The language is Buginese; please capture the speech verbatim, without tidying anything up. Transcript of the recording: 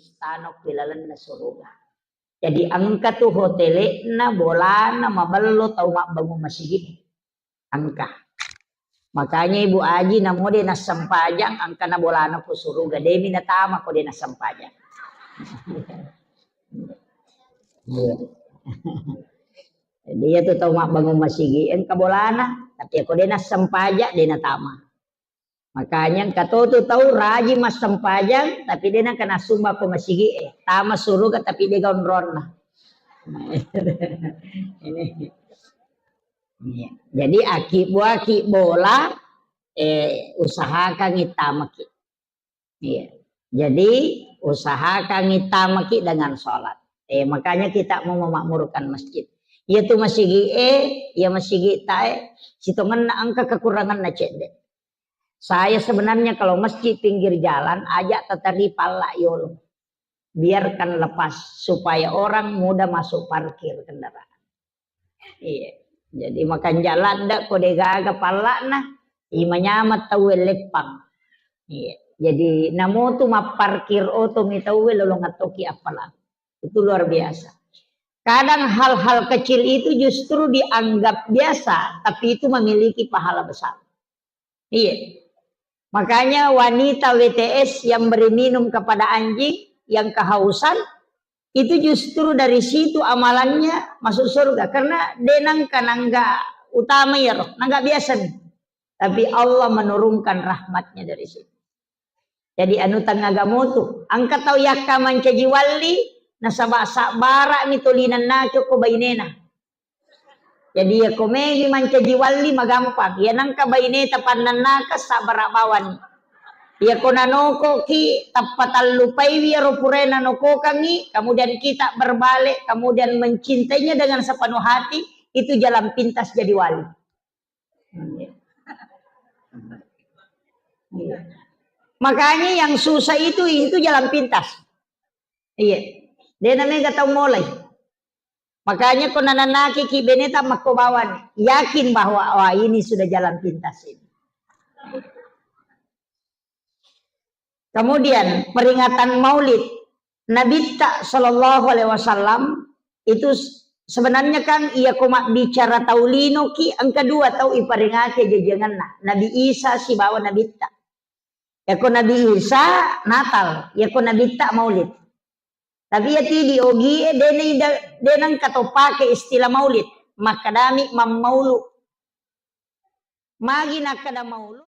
istana ku ilalenna suruga. Jadi engka tu hotele'na, bolana, mabello tau mabbangung masigi. Engka. Makanya Ibu Aji namo de nassempajang, engka na bolana ku suruga, demi natama ko de nassempajang. Iya. Jadi iya tu tau mabbangung masigi, engka bolana, tapi ko de nassempajang, de natama. Makanya engka to tu tau rajin massempajang, tapi de nengka nassumba ko masigi e, tama suruga tapi de gaonronna. Ini. Iya. Jadi aki buaki bola, eh, usahakan itamaki. Iya. Jadi usahakan itamaki dengan sholat. Eh, makanya kita mau memakmurkan masjid. Iya tu masigi e, iya masigi tae, sitongenna engka kekuranganna cedde. Saya sebenarnya kalau masjid pinggir jalan, aja tatari palla yolo. Biarkan lepas supaya orang mudah masuk parkir kendaraan. Iya. Jadi makanja ladda ko de gaga palla'na, imanyameng tauwe leppang. Iya. Jadi namotu mapparkir oto mi tauwe lolong attoki appalang. Itu luar biasa. Kadang hal-hal kecil itu justru dianggap biasa, tapi itu memiliki pahala besar. Iya. Makanya wanita W T S yang beri minum kepada anjing yang kehausan, itu justru dari situ amalannya masuk surga. Karena de nengka nangga utama ya roh, nangga biasa nih. Tapi Allah menurunkan rahmatnya dari situ. Jadi anu tengah gamotu, engka tau yakka mancaji walli, nasaba sabbara mi tolinennaki ko bainena. Jadi iya ko megi mancaji walli magampang. Iya nengka baineta pannennaka sabbara bawani. Iya ko nanokoki tappa tallupaiwi ero purae nanokokangi, kemudian kita berbalik, kemudian mencintainya dengan sepenuh hati, itu jalan pintas jadi wali. Iya. Makanya yang susah itu, itu jalan pintas. Iya. De namega tau mulai. Makanya ko nananaki ki beneta makko bawani, yakin bahwa, wah, ini sudah jalan pintas ini. Kemudian peringatan Maulid Nabitta sallallahu alaihi wasallam itu s-, sebenarnya kan iya ko mabbicara tau lino ki engka dua tau iperingati jajanganna, Nabi Isa sibawa Nabitta. Yako Nabi Isa Natal, yako Nabitta Maulid. Tapi iya tidi ogie de nengka to pake istilah Maulid, makkadami mammaulu. Magi nakkada maulu?